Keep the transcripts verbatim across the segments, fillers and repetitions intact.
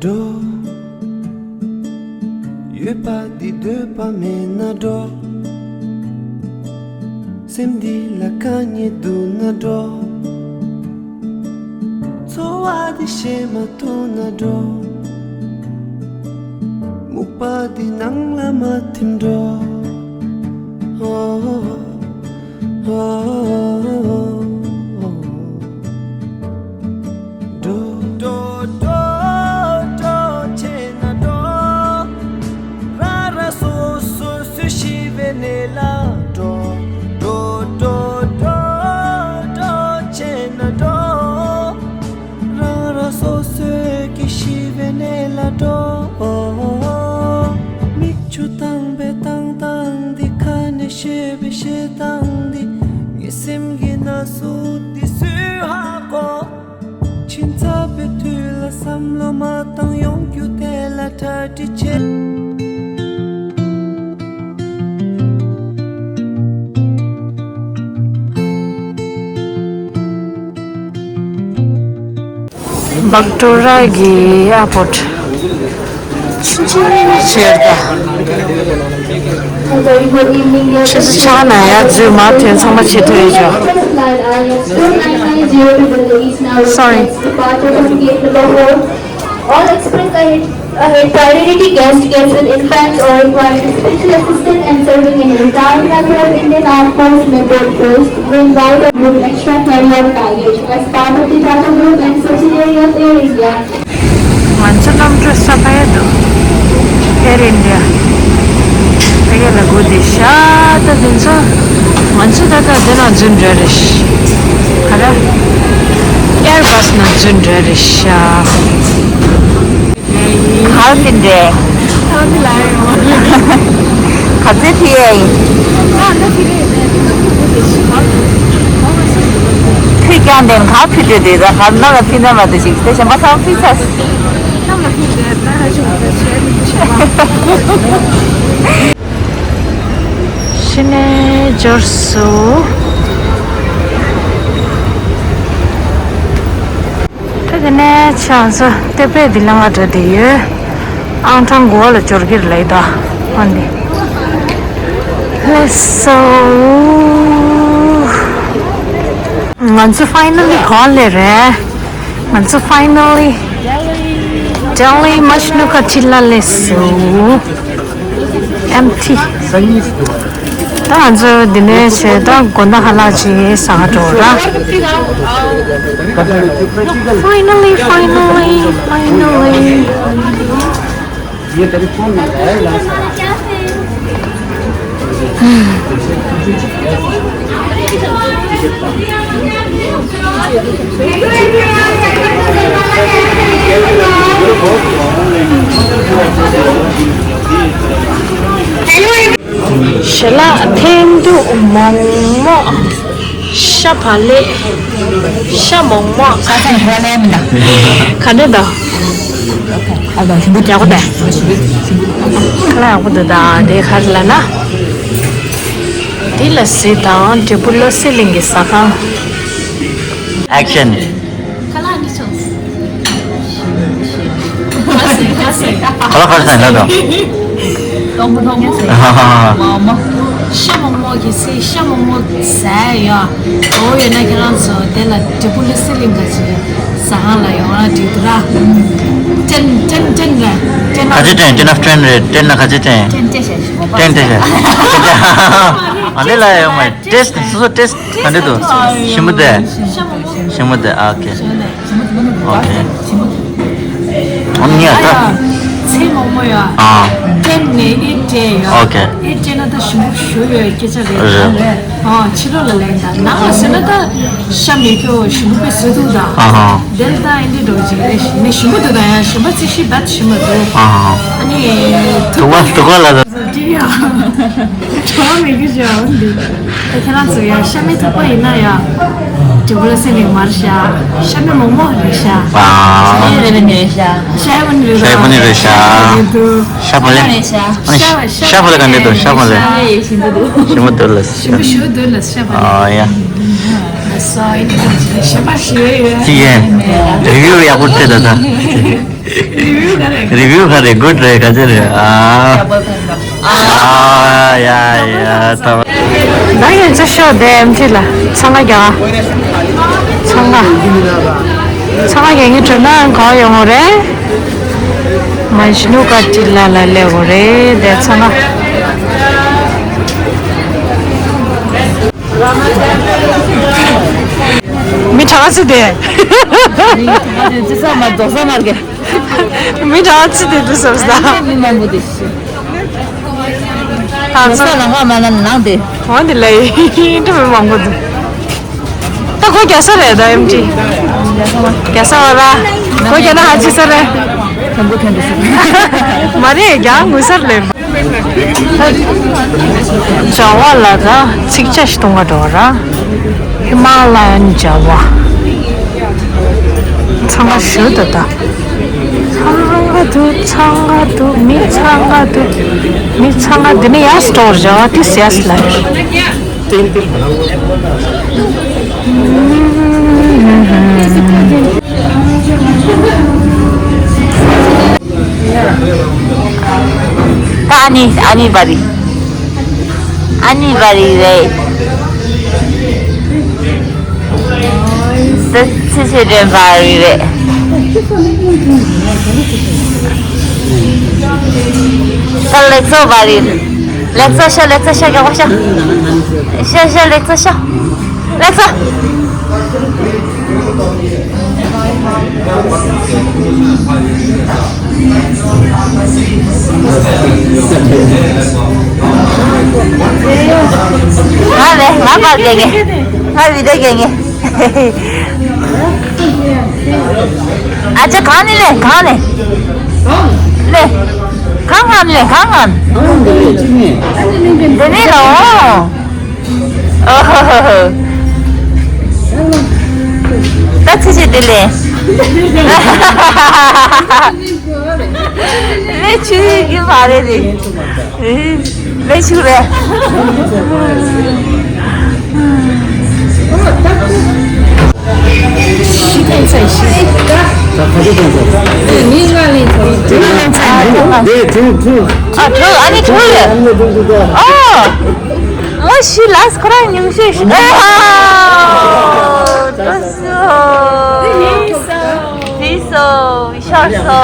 འགྲོ། ཡོད་པ་འདི་འདོད་པ་མེད་ན་འགྲོ། སེམས་འདི་ལ་དཀའ་ངལ་འདུག་ན་འགྲོ། འཚོ་བ་འདི་ཤེས་མ་ཐུབ་ན་འགྲོ། སྨུག་པ་འདི་ནང་ལ་མ་ཐིམ་འགྲོ། འགྲོ། འགྲོ། འགྲོ། འགྲོ། བྱས་ན་འགྲོ། རང་རང་སོ་སོ་སུ་ཤི་བའི་གནས་ལ་འགྲོ། འགྲོ། འགྲོ། འགྲོ། འགྲོ། བྱས་ན་འགྲོ། རང་རང་སོ་སོའི་ཤི་བའི་གནས་ལ་འགྲོ། མིག་ཆུ་བཏང་བའི་བཏང་སྟངས་འདི། ཁ་ནས་བཤད་པའི་བཤད་སྟངས་འདི། ངའི་སེམས་ཀྱི་ན་ཟུག་འདི་སུས་ཧ་གོ། ཕྱི་ཚ་བའི་དུས་ལ་བསམ་བློ་མ་བཏང་། ཡོང་རྒྱུ་དེ་ལ་གྲ་སྒྲིག་བྱེད། བག་ཏོ་ར་གི་ཨ་པོར་ཊི་ཆེར་ད། ཆུ་ཚོད་ཆ་ན་ཡ་རྫུས་མ་ཐོན་ཚང་མ་ཆེ་ཐོས་ཡོད་ཅོ། Sorry. All express ahead, ahead priority guest, guests with infants or requiring special assistance and serving in a retired member of Indian Armed Force may board first. We invite a group extra carry-out baggage as part of the Tata Group and subsidiary of Air India. ང་ཚོ་གནམ་གྲུ་ས་ཕ་ཡ་དུ་Air India ཕ་གི་ལ་སྒུག་བསྡད་ཤག་ད་དེ་ཚོ་ང་ཚོ་ད་ལྟ་དེ་ན་འཛུལ་འགྲོ་རེད་ཤག་ག་རེ། Airbus ན་འཛུལ་འགྲོ་རེད་ཤག་ག་རེ་ཕིན་རེད། ག་ཚོད་ཕི་ཡ་ཡིན། ཁོས་ཀྱང་དེ་ག་ཕི་དུས་དེ་ད་ག་ནམ་ལ་ཕི་ན་མ་དུ་ཞིག་དེ་གཞན་པ་ཚང་ཕི་ཚ། ཕྱི་ནས་འབྱོར་སོང་། ད་དེ་ནས་ཆང་ས་ཏེ་པེ་འདི་ལ་ང་འདྲ་དེ་ཡོད། ཨང་གྲངས་དགུ་བ་ལ་འབྱོར་གྱི་རེད་ལབ་ད། ཨ་ནི། Let's go. ང་ཚོ་finally ག་ལ་རེད། ང་ཚོ་finally Delhi Majnu Ka Tilla སླེབས་སོང་། Empty. ད་ང་ཚོ་འདི་ནས་བྱས་ད་དགོང་དག་ཁ་ལག་ཅིག་ཟ་ག་འགྲོ་ར། Finally, finally, finally. ཞལ་ལག་འཐེན་ཐུག་མོག་མོག་ཤ་བག་ལེབ། ཤ་མོག་མོག་ས་ཚང་ཧྲ་ལེ་མི་འདུག་ག་འདྲ་འདུག་ཨ་ད་ཞིམ་པོ་ཡག་པོ་འདུག་ཁ་ལག་ཡག་པོ་འདུག་ད་དེ་ག་རེ་ལབ་ན། དེ་ལ་སི་དང་འབྲས་བུ་བློ་གསལ་གླིང་གི་ཟ་ཁང་། Action. ཁ་ལག་འདི་ཚོ། ཁ་ལག་ཁ་ལག་ཟ་ན་དང་། སྟོང་པ་སྟོང་པ་ཟེར། ཧ་ཧ་ཧ། མོག་མོག་ཤ་མོག་མོག་གི་སི་ཤ་མོག་མོག་ཟ་ཡ། འོ་ཡོད་ན་ཁྱེད་རང་ཚོ་དེ་ལ་འབྲས་བུ་བློ་གསལ་གླིང་ག་ཅིག་ཟ་ཁང་ལ་ཡོང་ན་འགྲིག་འདུག་ར། ཀྲེན་ཀྲེན་ཀྲེན་རེད། ཀྲེན་ག་ཚོད་ཀྲེན། ཀྲེན་ཨོཕ་ཀྲེན་རེད། ཀྲེན་ན་ག་ཚོད་ཀྲེན། ཀྲེན་ཀྲེན་བྱས་ཤིག་གོ་པ། ཀྲེན་ཀྲེན་བྱས། ཨ་ནི་ལ་ཡོང་མ། Taste, so taste ག་འདྲ་འདུག་ཞིམ་པོ་དེ། ཞིམ་པོ་དེ། ཨ། ཨོ་ཁེ། ཨོ་ཁེ། ཨ་ནི་ད། ཚལ་མོག་མོག་ཡ། ཨ། ཀྲེན་ནས་ཨེ་ཀྲེན་ཡ། ཨོ་ཁེ། ཨེ་ཀྲེན་ན་ད་ཞིམ་པོ་ཞུ་ཡོད་སྐད་ཆ་རེད། རེད། ཨ། ཕྱི་ལོགས་ལ་ལེན་ད་ནང་ལ་ཟེར་ན་ད་ཤ་མེད་ཀྱོ་ཞིམ་པོ་དཔེ་བཟོ་འདུག་ད། ཨ་ཧ། དེར་ད་ཨེ་འདྲ་འགྲོ་ཅིག་རེད་ནས་ཞིམ་པོ་འདུག་ད་ཡ། ཞིམ་པ་ཚིག་ཤི་བད་ཞིམ་མ་འདུག་ཨ་ཧ། ཨ་ནི། དུ་བ་དུ་བ་ལ། འགྲིག་ཡ། གྲོགས་མེད་གི་ཞོ་འདི། ད་ཁྱེད་རང་ཚོ་ཡ་ཤ་མེད་ཐུག་པ་ཡིན་ན་ཡ། དྲི་བ་ལ་སེ་ལེ་མར་ཤ། ཤ་མེད་མོག་མོག་རེད་ཤ། ཨ། ཤ་ཡ་རེ་ནི་རེད་ཤ། ཤ་ཡ་བ་ནི་རེད། ཤ་ཡ་བ་ནི་རེད་ཤ། ཤ་བ་ལེ། ཤ་བ་ལེ་ག་འདྲ་འདུག་ཤ་བ་ལེ། ཤ་ཡ་ཞིམ་པོ་འདུག་ཞིམ་པོ་འདུག་ལ། ཞིམ་པོ་ཞུ་འདུག་ལ་ཤ་བ་ལེ། ཨ་ཡ། ཅི་ཡིན། རི་བིའུ་ཡག་པོ་བྱེད་ད་ད། རི་བིའུ་ག་རེ། གུཌ་རེད། ག་ཚོད་རེད། ཨ། ཨ་ཡ་ཡ་ད། ད་ཡིན་ཚེ་ཤོག་དེ་ཨེམ་ཆི་ལ་འཚང་ཁ་རྒྱག་འཚང་ཁ། འཚང་ཁ་རྒྱག་གི་འགྲོ་ན་ག་པར་ཡོང་དགོས་རེད། མཇ་ནུ་ཀ་ཊི་ལ་ལ་སླེབས་དགོས་རེད་དེ་འཚང་ཁ། མི་གྲངས་ཚོད་དེ། ཅི་ས་མ་རྫོགས་ས་མ་རྒྱ། མི་གྲངས་ཚོད་དེ་འདུག་བསམ་ས། མི་མང་པོ་དེ་ཤི། ཨ་ས་ལ་ང་མ་ན་ནང་དེ། འོ་འདི་ལ་ཡིན་འདྲ་མི་མང་པོ་འདུག་ད་ཁོ་རྒྱ་ས་རེད་ད་ཨེམ་ཆི། རྒྱ་ས་བ་ར། ཁོ་རྒྱ་ན་ཧ་ཅི་ས་རེད། ཁམ་བུ་ཁན་དུ་ཤི། མ་རེད་རྒྱ་ངོ་སར་ལེ། བྱ་བ་ལ་ར་ཚིག་ཆ་ཞིག་གཏོང་ག་འགྲོ་བ་ར། ཧི་མ་ལ་ཡན་བྱ་བ། འཚང་ཁ་ཞུ་དོ་ད། འཚང་ཁ་འདུག་འཚང་ཁ་འདུག་མི་འཚང་ཁ་འདུག་མི་འཚང་ཁ་འདི་ནི་ཡ་སྟོར་བྱ་བ་དེ་ཟས་ལ། ད་ཨ་ནི་ཨ་ནི་བ་རི། ཨ་ནི་བ་རི་རེད། ད་ཚི་ཆེ་དྲན་བ་རི་རེད། ད་ལེགས་སོ་བ་རི། ལེགས་སོ་ཤོ། ལེགས་སོ་ཤོ། རྒྱག་པ་ཤོ། ཤོ་ཤོ། ལེགས་སོ་ཤོ། ལེགས་སོ། ང་རེད། ང་པར་རྒྱག་གི། ང་བི་ཌིའོ་རྒྱག་གི། ཨ་ཅག་གང་ནས་ལེན། གང་ནས་ལེན། གང་ང་ནས་ལེན། གང་ང་ནས། འདི་ནས་ལོ། ཨོ་ཧོ་ཧོ་ཧོ། ད་ཚི་ཆེ་དེ་ལེན། ལེན་ཆུ་གི་མ་རེད་དེ། ལེན་ཆུ་རེད། ཨ་ཁྲོ། ཨ་ནི་ཁྲོ་རེད། ཨོ། ཨོ་ཤི་ལ་ཁོ་རང་ཉུང་ཤོས་ཤི། ཨ་ཧ། ཏོ་སོ། ཏི་སོ། ཤར་སོ།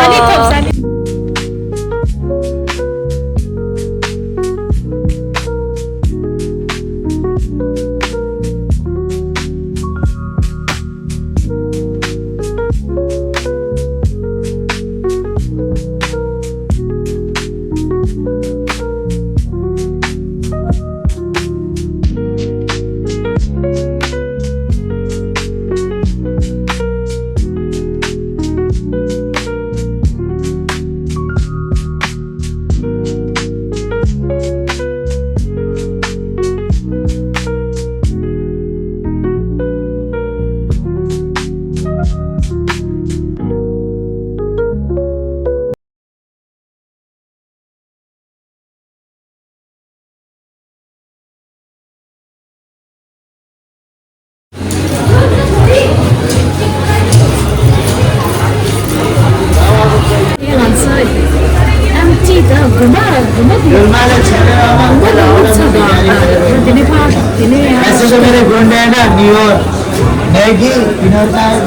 ང་ཚོ་ཨེམ་ཊི་དང་དགོན་པ། དགོན་པ་དེ། དགོན་པ་དེ་ཚོ་དང་། དེ་ནས་ཕར། དེ་ནས་ཡང་། ऐसे तो मेरे गुंडे हैं ना, New York. Maggi, dinner time.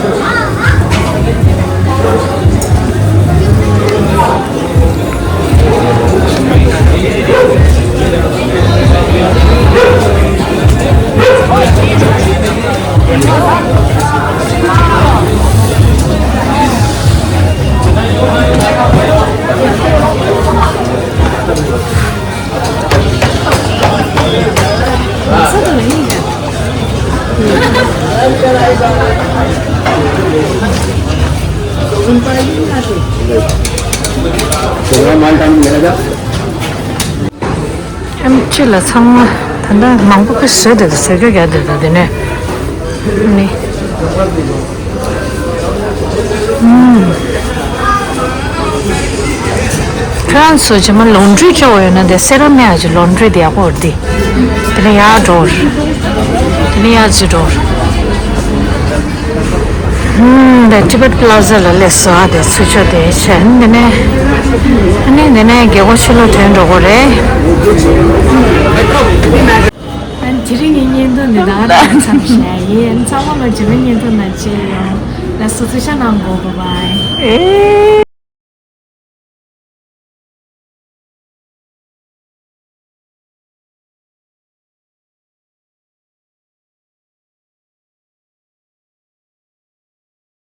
ཨེམ་ཆི་ལ་ཚང་མ་ད་ལྟ་མང་པོ་ཁོ་བཟོས་བསྡད་འདུག་བཟོས་རྒྱུ་རྒྱག་བསྡད་འདུག་དེ་ནས་ནི། ཨུམ། ཁྱོད་རང་ཚོ་རྗེས་མ་ལོན་ཌི་རི་སྐྱོ་བ་ཡོད་ན་དེ་སེ་ར་མིག་གི་ལོན་ཌི་རི་དེ་ཡག་པོ་རེད་དེ། དེ་ནས་ཡར་འགྲོ། དེ་ནས་ཡར་ཅིག་འགྲོ། ཨུམ། ད་Tibet Plaza ལ་སླེབས་སོང་། ཨ་དེ་ཚུར་ཕྱོགས་དེ་བྱས། འདི་ནས། ཨ་ནི་འདི་ནས་རྒྱལ་སྒོ་ཕྱི་ལོགས་ཐོན་འགྲོ་དགོས་རེད། ཨ་ནི་དེ་རིང་ངའི་བརྙན་ཐུང་འདི་ད་ག་རང་མཚམས་བཞག་ཡིན། ཚང་མ་ལ་རྗེས་མའི་བརྙན་ཐུང་ནང་མཇལ་ཡོང་། ལགས་སོ། ཐུགས་ཤ་གནང་གོ། བྷའི་བྷའི།